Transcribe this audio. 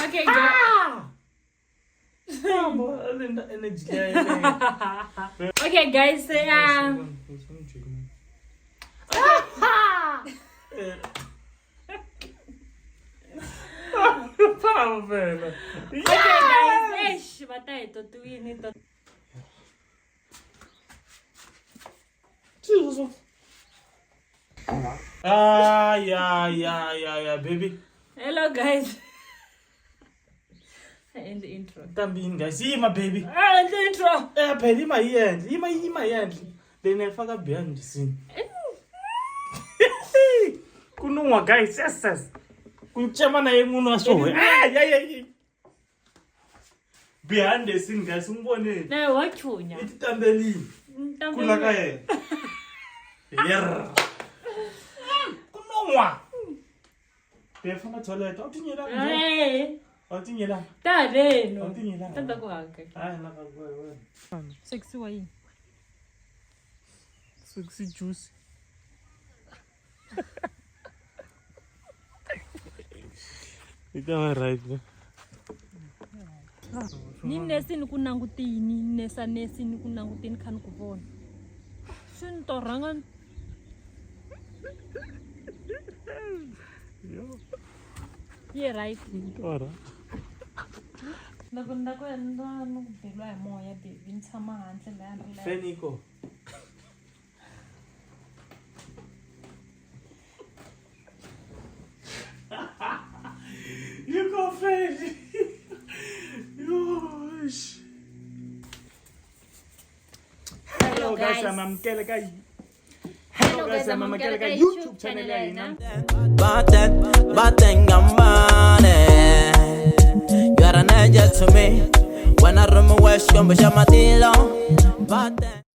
Okay, guys. Energy leyi. Okay, guys. Famba. Okay, guys. Eish, va ta hi totiwini to. Ah, yeah, yeah, yeah, yeah, baby. Hello, guys. End the intro. Tambini guys, yima baby. Ah, end the intro. Eh, phela yima hi endle, yima yima hi endle. Then I faka behind the scene. Ku nun'wa guys, yes yes. Ku cema na ye munhu wa swohe. Ah, yeah, yeah, yeah. Behind the scene guys, n'wi vonile. Na wa chunya. I titambelini. Ku la ka yena. Yerr. Ku nun'wa. Be famba toilet, a wu tinyelanga. Eh, A wu tinyelanga. ta leno. A wu tinyelanga. Ta ta ku haka. Hayi na ka ku wena. Sexy wa yini? Sexy juice. Yi ta va right ne? Ni nesi ni ku langutini, nesa nesi ni ku langutini kha ni ku vona. Swi ni to rhanga Ye right. Torha. Loko ni la ku endla ni ku beriwa hi moya baby ni tshama handle laya ni ri Feniko. You go Feni. Yosh. Hello guys, I'm Amkele ka Hello guys, I'm Amkele ka YouTube channel ya hina. Baten, baten gambane. You are an angel to me. When I room west, come baten.